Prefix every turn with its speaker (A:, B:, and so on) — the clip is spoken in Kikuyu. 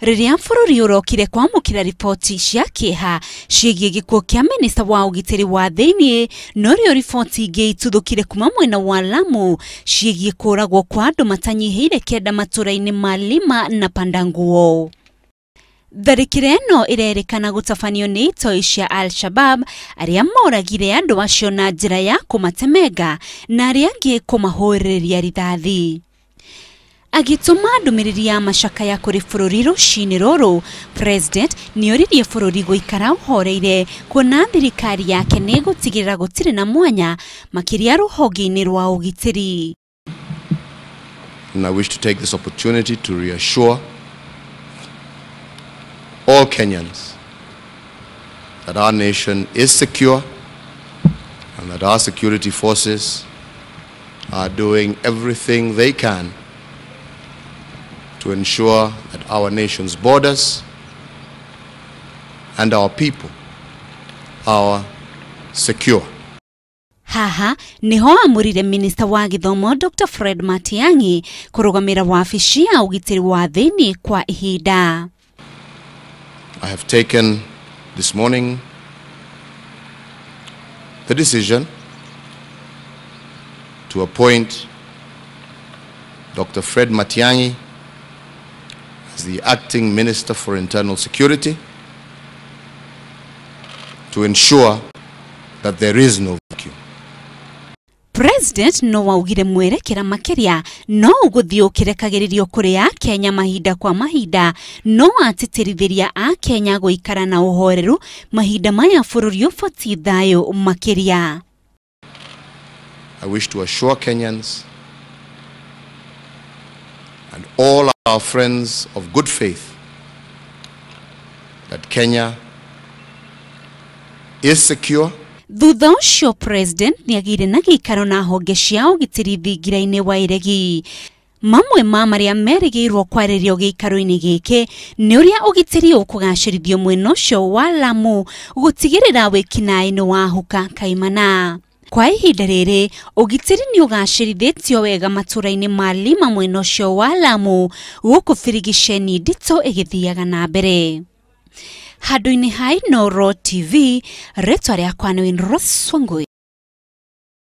A: Rĩrĩa bũrũri ũrokire kwamũkĩra riboti cia kĩeha ciĩgiĩ gĩkuũ kĩa minista wa ũgitĩri wa thĩinĩ, norĩo riboti ingĩ ituthũkire kuma mwena wa Lamu ciĩgiĩ kũragwo kwa andũ matanyihĩire 9 matũra-inĩ ma Lima na Pandanguo. Tharĩkĩra ĩno ĩrerĩkana gũtabanio nĩ itoi cia Al-Shabab arĩa moragire andũ acio na njĩra ya kũmatemenga na arĩa angĩ kũmahũrĩrĩria rithathi. Agĩtũma ndũmĩrĩri ya macakaya kũrĩ bũrũri rũcinĩ rũrũ, President nĩoririe bũrũri gũikara ũhoreire kuona thirikari yake nĩ ĩgũtigĩrĩra gũtirĩ na mwanya makĩria rũhonge-inĩ rwa ũgitĩri.
B: And I wish to take this opportunity to reassure all Kenyans that our nation is secure and that our security forces are doing everything they can to ensure that our nation's borders and our people are secure.
A: Haha niho amũrire minista wa gĩthomo Dr. Fred Matiang'i kũrũgamĩra wabici ya ũgitĩri wa thĩinĩ kwa ihinda.
B: I have taken this morning the decision to appoint Dr. Fred Matiang'i as the acting Minister for Internal Security to ensure that there is no vacuum.
A: President no augire mwerekera makĩria no ũgũthiĩ ũkĩrekagĩrĩrio kũrĩ Akenya mahinda kwa mahinda, no atĩtĩrithĩria Akenya gũikara na ũhoreru mahinda maya bũrũri ũbatiĩ thayũ makĩria.
B: I wish to assure Kenyans and all our friends of good faith that Kenya is secure.
A: Thutha ũcio President nĩagĩire na gĩikaro na honge cia ũgitĩri thingira-inĩ wa Iregi. Mamwe ma marĩa merĩgĩrĩirwo kwarĩrio gĩikaro-inĩ gĩkĩ nĩ ũrĩa ũgitĩri ũkũgacĩrithio mwena ũcio wa Lamu gũtigĩrĩra wĩkinaĩ nĩ wahuka kaimana. Kwa ihinda rĩrĩ ũgitĩri nĩ ũgacĩrithĩtio wega matũra-inĩ ma Lima mwena ũcio wa Lamu, gũkũ birigiceni nditũ ĩgĩthiaga na mbere. Handũ-inĩ ha Inooro TV, rĩtwa rĩakwa nĩ Winrose Wangui.